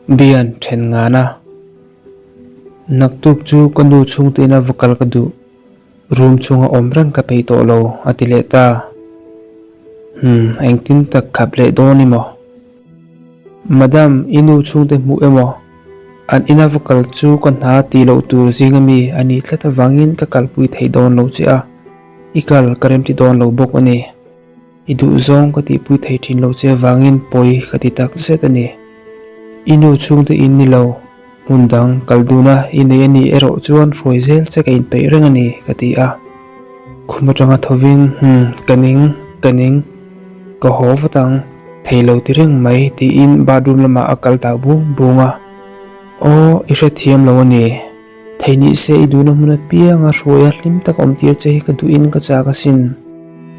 Bian then ngan a. Naktuk chu ka nu chhungte ina va kal ka duh. Room chhunga awm reng ka peih tawh lo a ti leh ta. Umm engtin tak khap leh dawn i maw? Madam i nu chhungte hmuh emaw? An ina va kal chu ka hna tih loh tur zing ami a nih tlat avangin ka kalpui thei dawn lo che a, i kal ka remti dawn lo bawk a ni. I duhzawng ka tihpui thei thin lo che avangin pawi ka ti tak zet a ni. I nu chhungte in ni lo, hmun dang kal duna i nei a nih erawh chuan hruai zel che ka inpeih reng a ni, ka ti a. Khum atanga thovin, Hum, ka ning, ka ning, ka haw vat ang, thei lo ti reng mai, tiin bathroom lamah a kal tak bung bung a. Aw, i hrethiam lo a ni. Thei nih se i duhna hmun apianga hruaia hlim tak awm tir che hi ka duhin ka chak asin.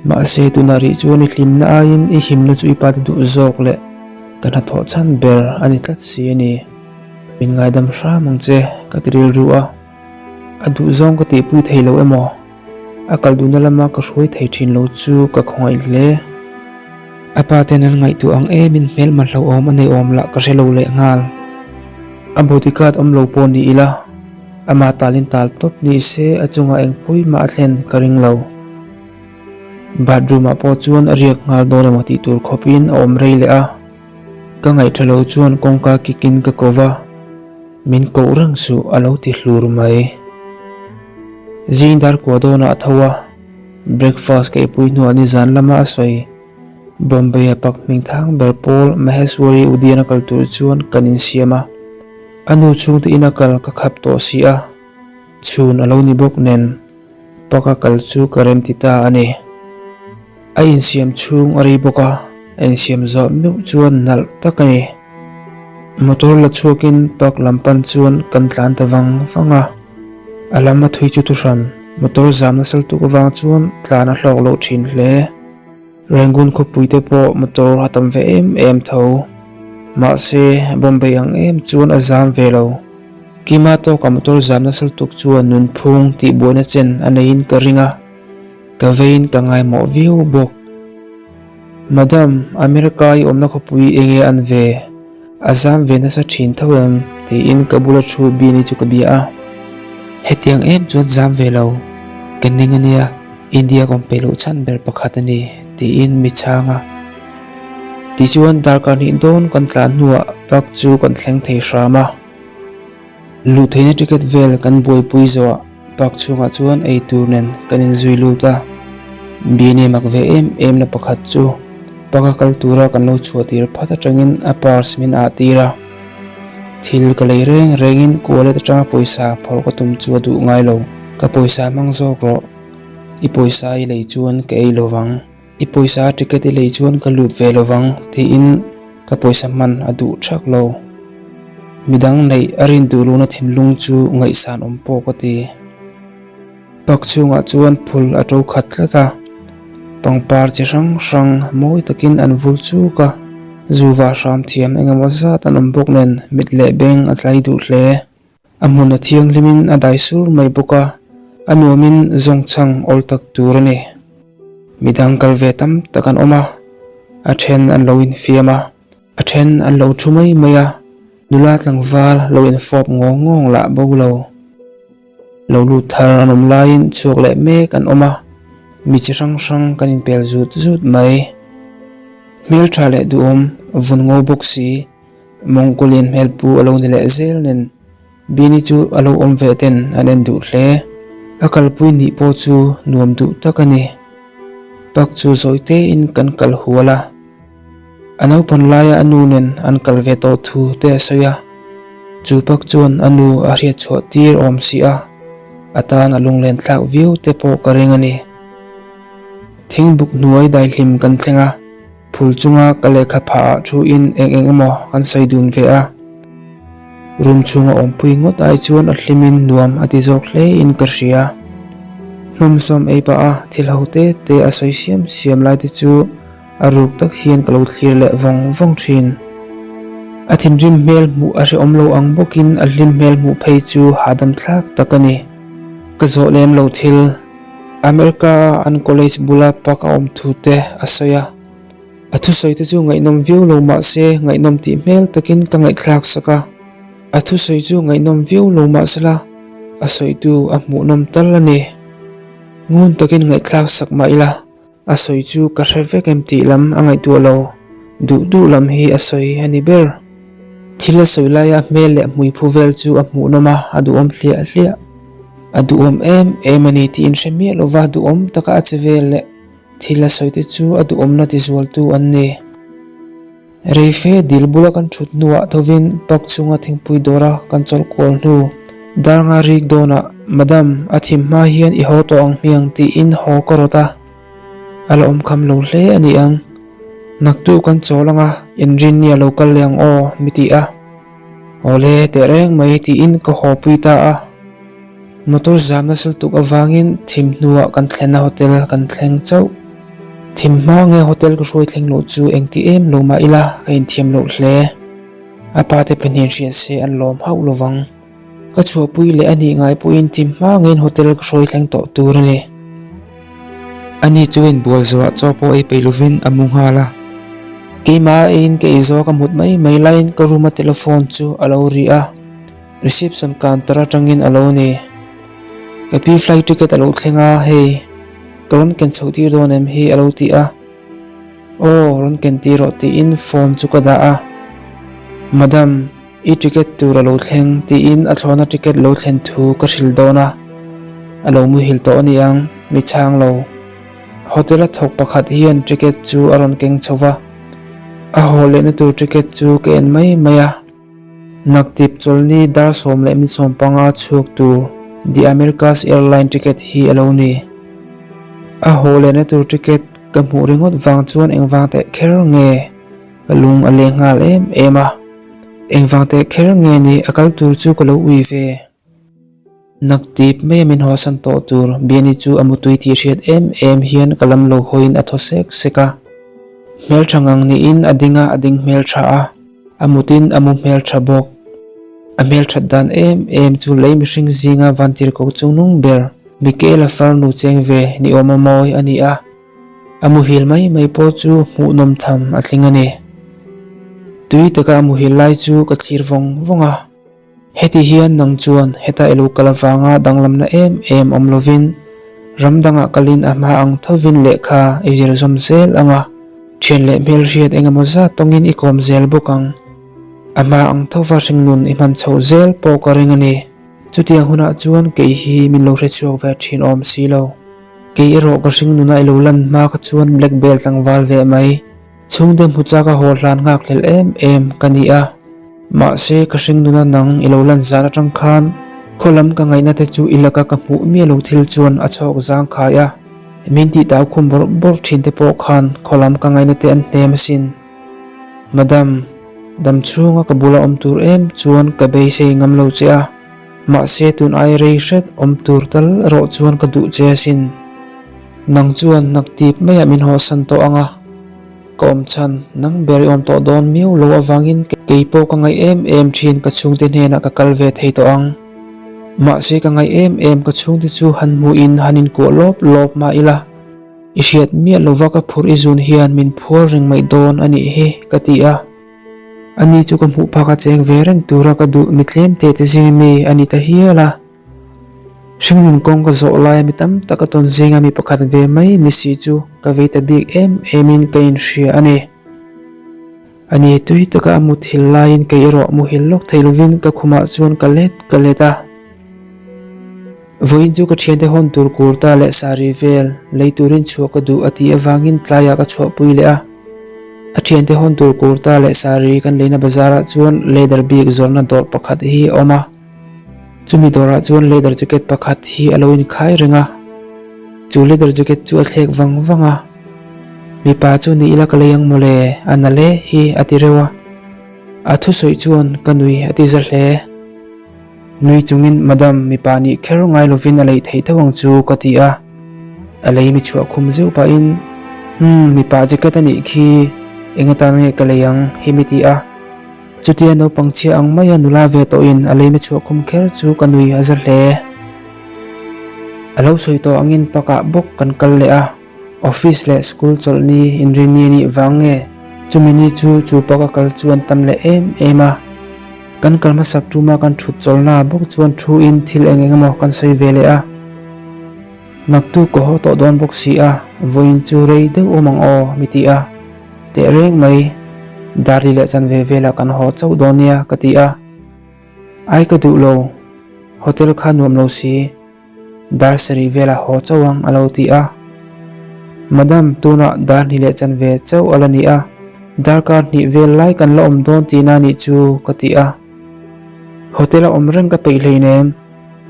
Mahse tunah rih chuan i hlimna aiin i himna chu i pa te duh zawk leh ka hnathawh chhan ber a ni tlat si a ni. Min ngaidam hram ang che ka ti rilru a. A duhzawng ka tihpui thei lo emaw? A kal duhna lama ka hruai thei thin lo chu ka khawngaih hle. A pa ten an ngaihtuah ang emin hmelma hlauhawm a nei awm lah ka hre lo leh nghal. A bodyguard awm lo pawh ni ila, amah talin tal tawp ni se a chungah eng pawimah a thlen ka ring lo. Bathroom ah pawh chuan a riak nghal dawn emaw tih tur khawpin a awm rei leh a. Ka ngaihṭha lo chuan kawngka kikin ka ko va, min koh reng suh a lo ti hlur mai. Zing dar kua dawnah a tho a, breakfast ka ipui hnuah nizan lama a sawi. Bombay-a pak hming thang ber pawl Maheswari Udian a kal tur chuan kan insiam a, a nu chhungte ina kal ka khap tawh si a, chhun a lo ni bawk nen paka kal chu ka rem ti ta a ni. A insiam chhung a rei bawk a, a insiam zawh meuh chuan nalh tak a ni. Motor la chhuakin park lam pan chuan kan tlan ta vang vang a, a lam a thui chu thuhran motor zam nasal tuk avang chuan tlan a hlawk loh thin hle. Rangoon khawpui te pawh motor a tam ve em em tho. Mahse, Bombay ang em chuan a zam ve lo. Kima tawka motor zam nasal tuk chuan nunphung tih buaina chen a neiin ka ring a. Ka veiin ka ngaimawh viau bawk. Madam, America i awmna khawpui enge an ve? A zam ve nasa thin tho em? tiin ka bula thu Bini chu ka bia a. Hetiang em chuan zam ve lo. Ka ning ania, India ka awm peih loh chhan ber pakhat a ni, tiin mi chhang a. Tichuan darkar hnih dawn kan tlan hnuah park chu kan thleng thei hram a. Luh theihna ticket vel kan buaipui zawh park chhungah chuan ei tur nen kan inzui lut a. Bini mak ve em em na pakhat chu park a kal tura kan lo chhuah tir phat atangin a purse min ah tir a. Thil ka lei reng rengin wallet atanga pawisa phawrh ka tum chu a duh ngai lo. Ka pawisa hmang zawk rawh. I pawisa i lei chuan ka ei lovang. I pawisa ticket i lei chuan ka lut ve lovang tiin ka pawisa hman a duh thak lo. Midang neih a rin duh lohna thinlung chu ngaihsan awm pawh ka ti. Park chhungah chuan phul a to khat tlat a, pangpar chi hrang hrang mawi takin an vul chuk a, zuva hram thiam engemaw zat an awm bawk nen mit leh beng a tlai duh hle. A hmun a thianghlimin a dai sur mai bawk a, a nuamin zawngchhang awl tak tur a ni. Midang kal ve tam tak an awm a, a then an lo infiam a, a then an lo thu mai mai a, nula tlangval lo infawp ngawng ngawng lah bo lo. Lo lut thar an awm laiin chhuak leh mek an awm a, mi chi hrang hrang kan inpel zut zut mai. Hmeltha leh duhawm vun ngo bawk si. Mongolian hmel pu a lo ni leh zel nen Bini chu a lo awm ve ten an en duh hle. A kalpui nih pawh chu nuam duh tak a ni. Park chu zawi tein kan kal hual a. A naupan laia a nu nen an kal ve tawh thu te a sawi a. Chu park chuan a nu a hriat chhuah tir awm si a, a tan a lunglen thlak viau te pawh ka ring a ni. Thingbuk hnuai daihlim kan thleng a. Phul chunga ka lehkha phah ah thu in eng eng emaw kan sawi dun ve a, room chhunga awmpui ngawt ai chuan a hlim in nuam a ti zawk hle in ka hria. Hnawm sawm ei pah a thil ho te te a sawi siam siam lai te chu a ruk tak hian ka lo thlir leh vawng vawng thin. A thinrim hmel hmuh a hrehawm lo ang bawkin a hlim hmel hmuh phei chu hahdam thlak tak a ni. Ka zawh lem lo thil. America a an college bula park a awm thu te a sawi a. A thusawi te chu ngaihnawm viau lo mah se ngaihnawm tih hmel takin ka ngaihthlak sak a. A thusawi chu ngaihnawm viau lo mah sela a sawitu a hmuhnawm tal a ni. Ngun takin ngaihthlak sak mah ila a sawi chu ka hre vek em tih lam a ngaihtuah lo, duh duh lam hi a sawi a ni ber. Thil a sawi laia a hmel leh hmui phu vel chu a hmuhnawm a, a duhawm hliah hliah. A duhawm em em a ni tih inhre miah lova duhawm taka a che vel leh Thil a sawite chu a duhawmna tizualtu an ni. Reife dil bula kan thut hnuah thovin park chhunga thingpui dawra kan chawlh kual hnu dar nga rik dawnah, Madam, a thim hma hian i haw tawh ang hmiang tiin haw ka rawt a. A la awm kham lo hle a ni ang. Naktu kan chawl anga inrinni a lo kal leh ang aw, mi ti a. Awle, tehreng mai tiin ka haw pui ta a. Motor zam nasa lutuk avangin thim hnuah kan thlenna hotel kan thleng chauh. Thim hma nge hotel ka hruai thleng loh chu engti em lo mah ila ka inthiam loh hle. A pa te pahnihin hriat se an lawm hauh lovang. Ka chhuahpui leh a nih ngai pawhin thim hma ngein hotel ka hruai thleng tawh tur a ni. Ani chu inbual zawhah chaw pawh ei peih lovin a mu nghal a. Keimah a eiin ka ei zawk a mut mai mai laiin ka room a telephone chu a lo ri a. Reception counter atangin a lo ni. Ka pi flight ticket a lo thleng a, hei ka rawn ken chhoh tir dawn em hi a lo ti a. Aw rawn ken tir rawh tiin phone chu ka dah a. Madam, i ticket tur a lo thleng tiin a thlawhna ticket lo thlen thu ka hrilh dawn a. A lo muhil tawh a ni ang, mi chhang lo. Hotel a thawk pakhat hian ticket chu a rawn keng chho va. A haw lehna tur ticket chu ka en mai mai a. Naktip chawlhni dar 15 chhuak tur The Americas Airline ticket hi a lo ni. A haw lehna tur ticket ka hmuh ringawt vang chuan engvang teh kher nge ka lung a leng nghal em em a. Engvang teh kher nge ni a kal tur chu ka lo ui ve. Naktip maia min hawsan tawh tur Biani chu a mutui tih hriat em em hian ka lam lo hawiin a thaw sek sek a. Hmeltha ngang niin a ding a, a ding hmeltha a, a mutin a mu hmeltha bawk. A hmelthat dan em em chu lei mihring zinga vantirhkoh chungnung ber Mikaela farnu cheng ve ni awma mawi a ni a. A muhil mai mai pawh chu hmuhnawm tham a tling a ni. Tui taka a muhil lai chu ka thlir vawng vawng a. Heti hian nang chuan heta i lo kal avanga danglamna em em awm lovin ram dangah kalin a hma ang thovin lehkha i zir zawm zel ang a, thian leh hmelhriat engemaw zat tawngin i kawm zel bawk ang. A hma ang thova hringnun i hman chhoh zel pawh ka ring a ni. Chutiang hunah chuan kei hi min lo hrechhuak ve thin awm si lo. Kei erawh ka hringnuna i lo lan hma kha chuan black belt tlangval ve mai. Chhungte hmu chak a haw hlan nghak hlel em em ka ni a, mahse ka hring nuna nang i lo lan zan atang khan khaw lam ka ngaihna te chu i laka ka hmuh miah lo thil chuan a chhawk zang khai a, min tih tau khum bawrh bawrh thin te pawh khan khaw lam ka ngaihna te an hnem asin. Madam, dam chhunga ka bula awm tur em chuan ka beisei ngam lo che a, mahse tun ai rei hret awm tur tal erawh chuan ka duh che asin. Nang chuan naktip maiah min hawhsan tawh ang a, ka awm chhan nang ber i awm tawh dawn miau lo avangin kei pawh ka ngaih em em thin ka chhungte hnenah ka kal ve thei tawh ang. Mahse ka ngaih em em ka chhungte chu han hmuhin han inkuah lawp lawp mah ila, i hriat miah lova ka phurh i zun hian min phuar reng mai dawn a nih hi ka ti a. Ani chu ka hmuh phak a cheng ve reng tura ka duh mi tlem te te zinga mi a ni ta hial a. Hringnun kawng ka zawh laia mi tam tak a tawn zinga mi pakhat ve mai ni si chu ka vei ta bik em emin ka inhria a ni. A ni tui taka a muthil laiin kei erawh muhil lawk thei lovin ka khumah chuan ka let ka let a. Vawiin chu ka thiante hawn tur kurta leh sari vel lei turin chhuah ka duh a tih avangin tlaiah ka chhuahpui leh a. A thiante hawn tur kurta leh sari kan leina bazarah chuan leather bik zawrhna dawr pakhat hi a awm a. Chumi dawrah chuan leather jacket pakhat hi a lo inkhai reng a, chu leather jacket chu a thlek vang vang a, Mipa chu ni ila ka lei ang mawle, a na hle hi a ti reuh a. A thusawi chuan ka nui a ti za hle. Nui chungin Madam, mipa nih kher ngai lovin a lei theih tho ang chu ka ti a. A lei mi chhuah khum zeuh pahin, Umm, mipa jacket a nih khi, eng atan nge ka lei ang hi mi ti a. Chutia naupang chhia ang maia nula ve tawhin a lei mi chhuah khum kher chu ka nui a za hle. A lo sawi tawh angin pakah bawk kan kal leh a, office leh school chawlhni inrinni a nih vang nge? Chumi ni chu chu pak a kal chu an tam leh em em a. Kan kal hmasak tuma kan thut chawlhna bawk chuan thu in thil eng eng emaw kan sawi ve leh a. Naktuk ka haw tawh dawn bawk si a, vawiin chu rei deuh awm ang aw mi ti a. Teh reng mai, Darli leh chanve velah kan haw chauh dawn nia ka ti a. Ai ka duh lo, hotel kha nuam lo si, dar sarih velah haw chauh ang a lo ti a. Madam, tunah dar hnih leh chanve chauh a la ni a, darkar hnih vel lai kan la awm dawn tihna nih chu ka ti a. Hotel a awm reng ka peih hleinem,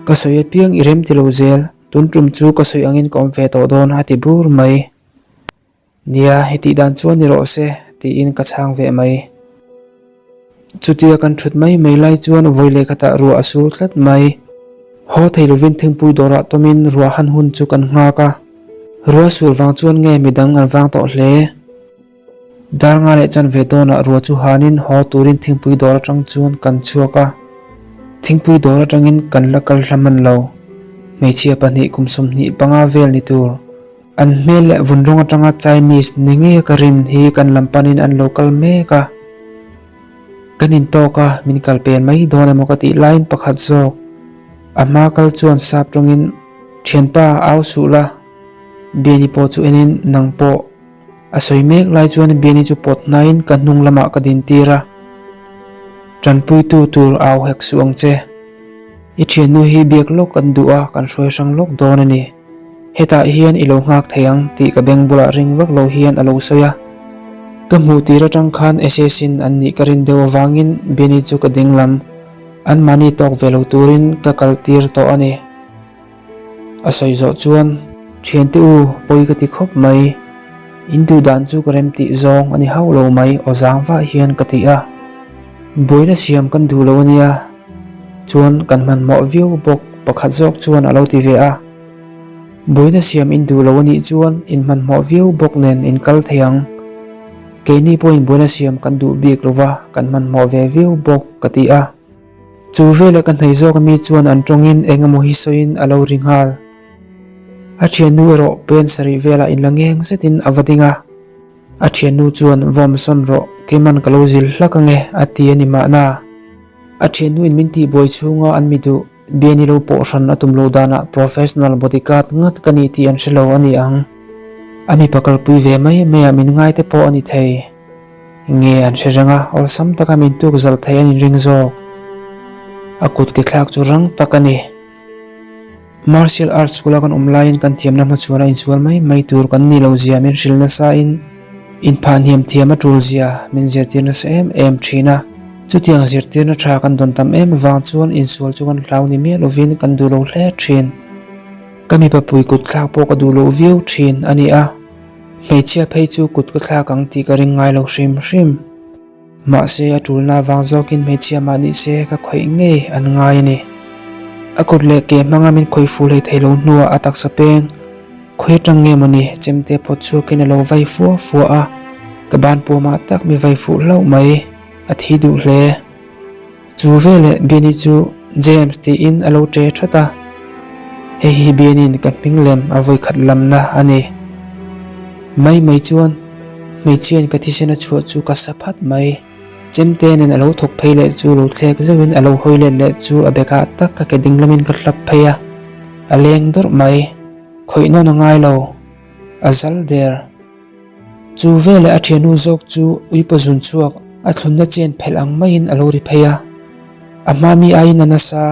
ka sawi apiang i rem ti lo zel, tun tum chu ka sawi angin ka awm ve tawh dawn a ti bur mai. Nia, hetih dan chuan ni rawh se, tiin ka chhang ve mai. Chutia kan thut mai mai lai chuan vawi leh khatah ruah a sur tlat mai. Haw thei lovin thingpui dawrah tawmin ruah han hun chu kan nghak a. Ruah sur vang chuan nge midang an vang tawh hle. Dar nga leh chanve dawnah ruah chu hanin haw turin thingpui dawr atang chuan kan chhuak a. Thingpui dawr atangin kan la kal hla hman lo. Hmeichhia pahnih kum 25 vel ni tur. An hmel leh vun rawng atanga Chinese ni ngei ka rin hi kan lam panin an lo kal mek a. Kan intawk a, min kal pen mai dawn emaw ka tih laiin pakhat zawk a hma kal chuan sap tawngin, Thianpa, au suh la, Biani pawh chu enin nang pawh a sawi mek lai chuan Biani chu pawt hnaiin ka hnung lamah ka din tir a. Tanpuitu tur au hek suh ang che. I thiannu hi biak lawk kan duh a, kan hruai hrang lawk dawn a ni. Hetah hian i lo nghak thei ang tih ka beng bulah ring vak lo hian a lo sawi a. Ka hmuh tir atang khan assassin an nih ka rin deuh avangin Benny chu ka ding lam anmahni tawk ve lo turin ka kal tir tawh a ni. A sawi zawh chuan, Thiante u, pawi ka ti khawp mai. In duh dan chu ka rem tih zawng a ni hauh lo mai aw zang vah hian ka ti a. Buaina siam kan duh lo a nia. Chuan kan hmanhmawh viau bawk pakhat zawk chuan a lo ti ve a. Buaina siam in duh lo a nih chuan in hmanhmawh viau bawk nen in kal thei ang. Keini pawhin buaina siam kan duh bik lo va, kan hmanhmawh ve viau bawk ka ti a. Chu veleh ka hnei zawk ami chuan an tawngin eng emaw hi sawiin a lo ri nghal. A thiannu erawh pen sarih velah in la ngeng zetin a va ding a. A thiannu chuan vawmsawn rawh, keiman ka lo zil hlak ange a ti a ni mahna. A thiannuin min tihbuai chhunga an mi duh. Biani lo pawh hran a tum lo danah professional bodyguard ngat ka ni tih an hre lo a ni ang. A mipa kalpui ve mai maiah min ngai te pawh a ni thei. Nge an hre reng a, awlsam taka min tuk zal thei an inring zawk. A kut ke thlak chu rang tak a ni. Martial arts school a kan awm laiin kan thiamna hmachhuan a insual mai mai tur kan ni lo zia min hrilh nasa in inphahhniam thiam a tul zia min zirtir nasa em em thin a. Chutiang zirtirna tha kan dawn tam em avang chuan insual chu kan hlau ni miah lovin kan duh lo hle thin. Ka mipa pui kut thlak pawh ka duh loh viau thin a ni a, hmeichhia phei chu kut ka thlak ang tih ka ring ngai lo hrim hrim. Mahse a tulna avang zawkin hmeichhia mah nih se ka khawih ngei an ngai a ni. A kut leh ke hmanga min khawih fuh hlei thei lo hnuah a taksa peng. Khawi atang nge mawni chemte phawt chhuakin a lo vai fua fua a, ka ban puamah tak mi vai fuh hlauh mai. A thi duh hle. Chu veleh Biani chu James tiin a lo ṭe ṭhat a. Hei hi Biani'n ka hming lem a vawikhat lamna a ni. Mai mai chuan hmeichhiain ka thisen a chhuah chu ka sa phat mai. Chemte nen a lo thawk phei leh chu lo thlek zeuhin a lo hawi let leh chu a bekah tak ka ke ding lamin ka hlap phei a. A leng dawrh mai. Khawih nawn a ngai lo. A zal der. Chu veleh a thiannu zawk chu uipa zun chhuak a thlunna chen phelh ang maiin a lo ri phei a, a hma mi aiin a nasa.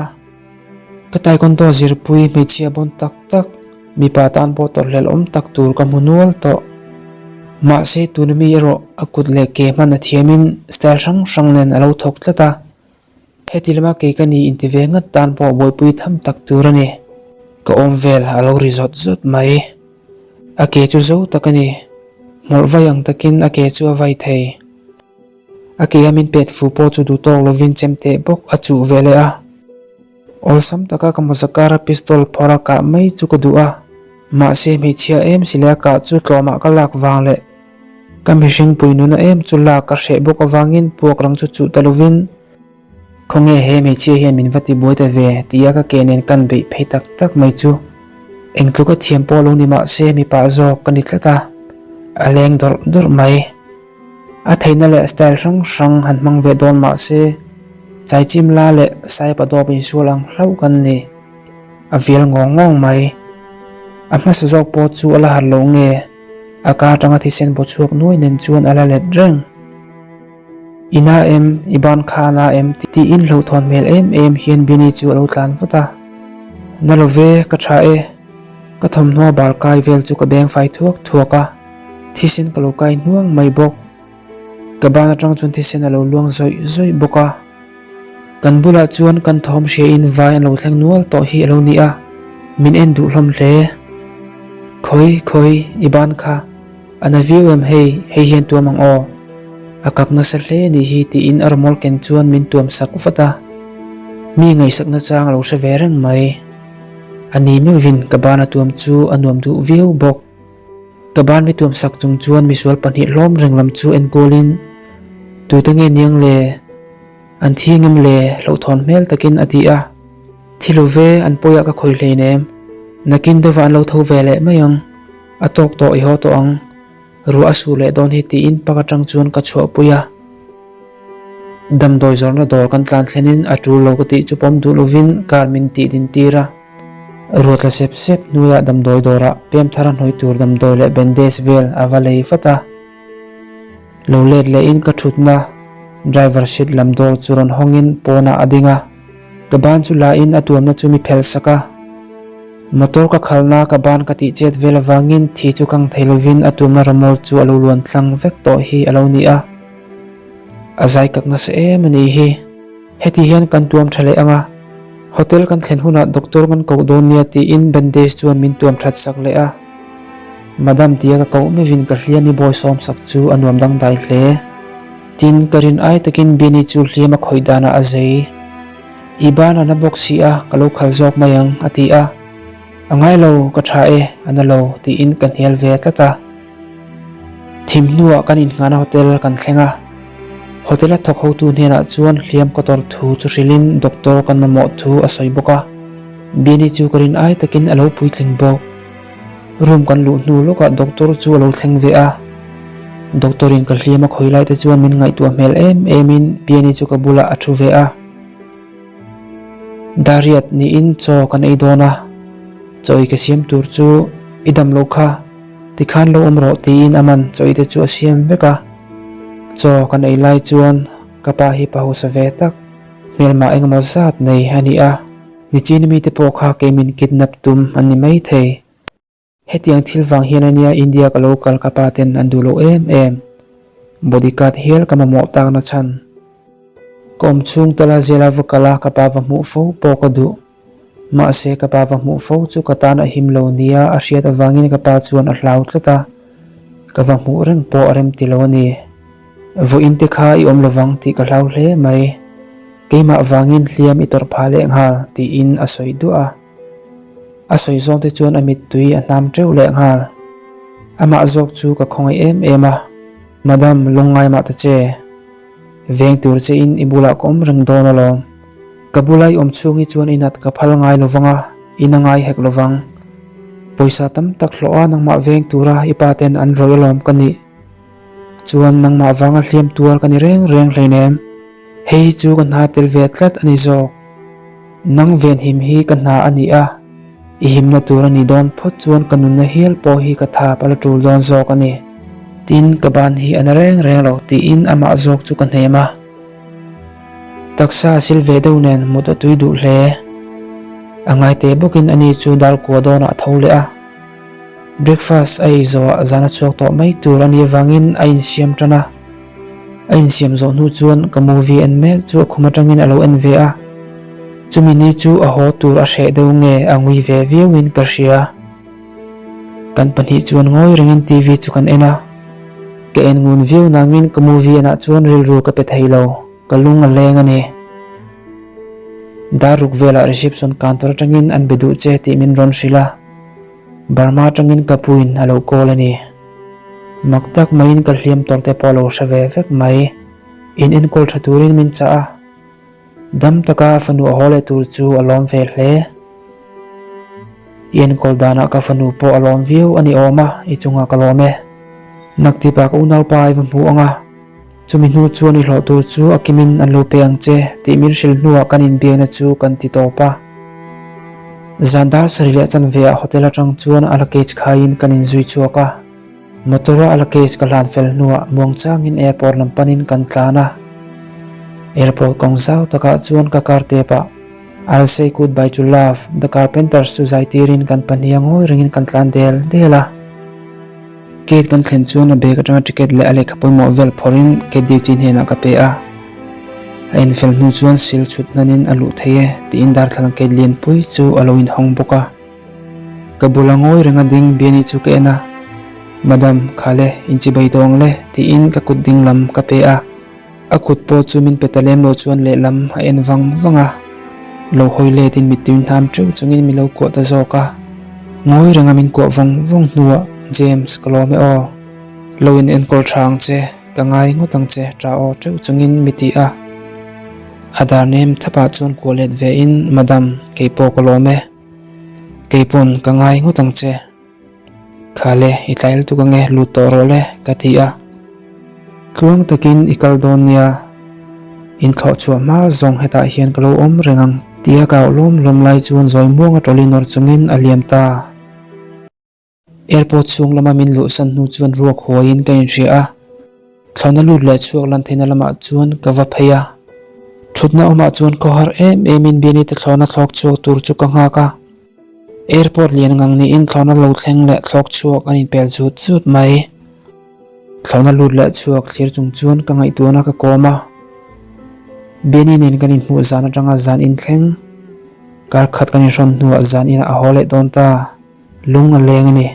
Ka taekwondo zirpui hmeichhia bawn tak tak, mipa tan pawh tawrhhlelh awm tak tur ka hmu nual tawh. Mahse tuna mi erawh a kut leh ke hman a thiamin style hrang hrang nen a lo thawk tlat a, heti lama kei ka ni inti ve ngat tan pawh buaipui tham tak tur a ni. Ka awm vel a lo ri zawt zawt mai. A ke chu zo tak a ni. Hmawlh vai ang takin a ke chu a vai thei. A ke a min pet fu pawh chu duh tawk lovin chem teh bawk a chuh ve leh a. Awlsam taka ka mawza kara pistol phawrh a kah mai chu ka duh a. Mahse hmeichhia em si leh a kah chu tlawmah ka lak vang leh ka mihring pui nuna em chu lak ka hreh bawk avangin puak rang chu chuh ta lovin Khawnge he hmeichhia hian min va ti buai ta ve tia ka ke nen kan beih phei tak tak mai chu eng tluka thiam pawh lo ni mah se mipa zawk ka ni tlat a, a leng dawrh dawrh mai. A theihna leh style hrang hrang han hmang ve dawn mah se, chaichim la leh saipa dawp insual ang hlauh kan ni. A vial ngawng ngawng mai. A hmasa zawk pawh chu a la harh lo nge, a ka atanga thisen baw chhuak nuai nen chuan a la let reng. I na em? I ban kha a na em? Tiin hlauhthawn hmel em em hian Bini chu a lo tlan vat a. Na lo ve, ka tha e. Ka thawmhnaw bal kai vel chu ka beng fai thuak thuak a, thisen ka lo kai hnuang mai bawk. Ka ban atang chuan thisen a lo luang zawih zawih bawk a. Kan bulah chuan kan thawm hriain vai an lo thleng nual tawh hi a lo ni a, min en duh hlawm hle. Khawi, khawi, i ban kha. A na viau em hei, hei hian tuam ang aw. A kak nasa hle a nih hi tiin a rawmawl ken chuan min tuam sak vat a. Mi ngaihsakna chang a lo hre ve reng mai. A ni meuhvin ka ban a tuam chu a nuam duh viau bawk. Ka ban mi tuam sak chung chuan misual pahnih hlawm reng lam chu en kualin, Tute nge niang le? An thi ngem le? Hlauhthawn hmel takin a ti a. Thi lo ve, an pawiah ka khawi hleinem. Nakin deuhah an lo tho ve leh mai ang. A tawk tawh i haw tawh ang. Ruah a sur leh dawn hi tiin pak atang chuan ka chhuahpui a. Damdawi zawrhna dawr kan tlan thlenin a tul lo ka tih chu pawm duh lovin car min tih din tir a. Ruah tla sep sep hnuaiah damdawi dawrah pem thar a hnawih tur damdawi leh bandage vel a va lei vat a. Lo let lehin ka thutna driver seat lam dawr chu rawn hawngin pawnah a ding a. Ka ban chu la in a tuamna chu mi phelh sak a. Motor ka khalhna ka ban ka tih chet vel avangin thi chu kang thei lovin a tuamna rawmawl chu a lo luan tlang vek tawh hi a lo ni a. A zai kak nasa em a nih hi. Heti hian kan tuam tha leh ang a. Hotel kan thlen hunah doctor kan koh dawn nia tiin bandage chuan min tuam that sak leh a. Madam tia ka koh meuhin ka hliam i bawi sawm sak chu a nuam dangdai hle. Tin, ka rin ai takin Bini chu hliam a khawih danah a zei. I ban a na bawk si a, ka lo khal zawk mai ang, a ti a. A ngai lo, ka tha e, a na lo, tiin ka hnial ve tlat a. Thim hnuah kan innghahna hotel kan thleng a. Hotel a thawk hotu hnenah chuan hliam ka tawrh thu chu hrilhin doctor kan mamawh thu a sawi bawk a. Bini chu ka rin ai takin a lo puitling bawk. Room kan luh hnu lawkah doctor chu a lo thleng ve a, doctor in ka hliam a khawi lai te chuan min ngaihtuah hmel em em in Piani chu ka bulah a thu ve a. Dariat niin chaw kan ei dawn a, chaw ei ka siam tur chu i dam lo kha, tikhan lo awm rawh tiin a man chaw ei te chu a siam vek a. Chaw kan ei lai chuan ka pa hi pa hausa ve tak, hmelmah engemaw zat nei a ni a. Nichini mite pawh kha kei min kidnap tum an ni mai thei. Hetiang thil vang hian ania India ka lo kal ka pa ten an duh loh em em. Bodyguard hial ka mamawh tak na chhan. Ka awm chhung tala zela va kal a ka pa va hmuh fo pawh ka duh. Mahse ka pa va hmuh fo chu ka tan a him lo nia a hriat avangin ka pa chuan a hlau tlat a, ka va hmuh reng pawh a rem ti lo a ni. Vawiin te kha i awm lovang tih ka hlau hle mai. Keimah vangin hliam i tawrh phah leh nghal, tiin a sawi duah a. A sawi zawng te chuan a mittui a hnam teuh leh nghal. Amah zawk chu ka khawngaih em em a, Madam, lungngai mah ta che. Veng tur che in i bulah ka awm reng dawn alawm. Ka bula i awm chhung hi chuan i nat ka phal ngai lovang a, i na ngai hek lovang. Pawisa tam tak hlawh a nangmah veng tura i pa ten an rawih alawm ka nih chuan nangmah vanga hliam tuar ka ni reng reng hleinem. Hei hi chu ka hna tel ve tlat a ni zawk. Nang venhim hi ka hna a ni a, i himna tur a ni dawn phawt chuan ka nunna hial pawh hi ka thap a la tul dawn zawk a ni. Tin, ka ban hi a na reng reng lo tiin amah zawk chu ka hnem a. Taksa a sil ve deuh nen mut a tui duh hle. A ngai teh bawkin ani chu dar kua dawnah a tho leh a. Breakfast a ei zawhah zan a chhuak tawh mai tur a nih avangin a insiam tan a. A insiam zawh hnu chuan ka movie en mek chu a khum atangin a lo en ve a, chumi ni chu a haw tur a hreh deuh nge a ngui ve viauin ka hria. Kan pahnih chuan ngawi rengin TV chu kan en a, ka en ngun viau nangin ka movie enah chuan rilru ka pe thei lo, ka lung a leng a ni. Dar ruk velah reception counter atangin an be duh che tih min rawn hrilh a. Burma atangin ka puin a lo call a ni. Mak tak maiin ka hliam tawr te pawh a lo hre ve vek mai. In enkawl tha turin min chah a. Dam taka a fanu a haw leh tur chu a lawm ve hle. I enkawl danah ka fanu pawh a lawm viau a ni awm a, i chungah ka lawm e. Naktipah ka unaupa i va hmu ang a. Chumi hnu chuan i hlawh tur chu a kimin an lo pe ang che tih min hrilh hnuah kan inbiakna chu kan ti tawp a. Zan dar sarih leh chanve ah hotel atang chuan a luggage khaiin kan inzui chhuak a. Motor a luggage ka hlan fel hnuah muangchangin airport lam panin kan tlan a. Airport kawng zau takah chuan ka car tep ah I'll say goodbye to love, The Carpenters chu zai tirin kan pahniha ngawi rengin kan tlan del del a. Gate kan thlen chuan a bag atanga ticket leh a lehkha pawimawh vel phawrhin gate duty hnenah ka pe a. A infel hnu chuan sil chhut hnanin a luh thei e tiin darthlalang gate lianpui chu a lo inhawng bawk a. Ka bula ngawi renga ding Biani chu ka en a, Madam, khale, inchibai tawh ang le tiin ka kut ding lam ka pe a. A kut pawh chu min pe ta lem lo chuan lehlam a en vang vang a, lo hawi let in mittui hnam teuh chungin mi lo kuah ta zawk a. Ngawi renga min kuah vawng vawng hnuah, James, ka lawm e aw. Lo in enkawl tha ang che, ka ngai ngawt ang che ta aw teuh chungin mi ti a. A dar nem thapah chuan kuah let ve in, Madam, kei pawh ka lawm e. Kei pawn ka ngai ngawt ang che. Khale, i tlai lutuk ange, lut tawh rawh le, ka ti a. Tluang takin i kal dawn nia, inthlawh chhuah hma zawng hetah hian ka lo awm reng ang, tia ka auh lawm lawm lai chuan zawi muanga trolley nawr chungin a liam ta. Airport chhung lama min luhsan hnu chuan ruak huaiin ka inhria a, thlawhna lut leh chhuak lan theihna lamah chuan ka va phei a. Thutna awmah chuan khawhar em emin Biani te thlawhna thlawk chhuak tur chu ka nghak a. Airport lian ngang niin thlawhna lo thleng leh thlawk chhuak an inpel zut zut mai. Thlawhna lut leh chhuak thlir chung chuan ka ngaihtuahna ka kawm a. Biani nen kan inhmuh zan atanga zan inthleng kar khat kan inhrawn hnuah zan inah a haw leh dawn ta. Lung a leng a ni.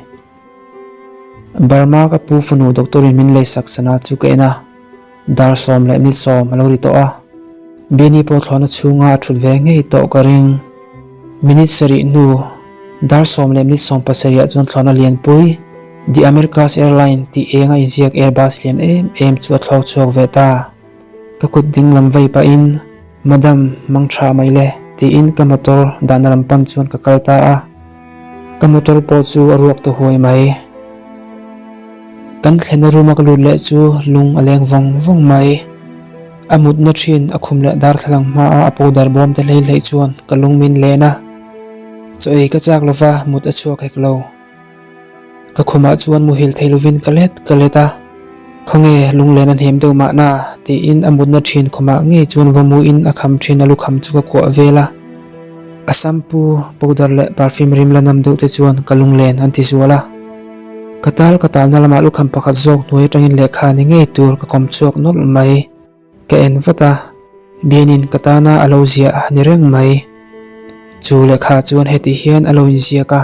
Burma ka pu fanu doctor in min leisak sana chu ka en a, dar sawm leh mil sawm a lo ri tawh a. Bini pawh thlawhna chhunga a thut ve ngei tawh ka ring. Minute sarih hnu, dar sawm leh minute sawm pasarih ah chuan thlawhna lianpui, The Americas Airline tih eng a inziak Airbus lian em em chu a thlawk chhuak ve ta. Ka kut ding lam vei pahin, Madam, mang tha mai le, tiin ka motor dahna lam pan chuan ka kal ta a. Ka motor pawh chu a ruak ta huai mai. Kan thlenna room a ka lut leh chu lung a leng vawng vawng mai. A mutna thin a khum leh darthlalang hmaa a powder bawm te hlei hlei chuan ka lung min len a. Chaw ei ka chak lova mut a chhuak hek lo. Ka khumah chuan muhil thei lovin ka let ka let a, Khawnge lunglen a hnem deuh mahna? tiin a mutna thin khumah ngei chuan va muin a kham thin a lukham chu ka kuah vel a. A shampoo, powder leh perfume rim la nam deuh te chuan ka lunglen an ti zual a. Ka tal ka talna lamah lukham pakhat zawk hnuai atangin lehkha ni ngei tur ka kawm chhuak nawlh mai. Ka en vat a, Bianin ka tana a lo ziah a ni reng mai. Chu lehkha chuan heti hian a lo inziak a.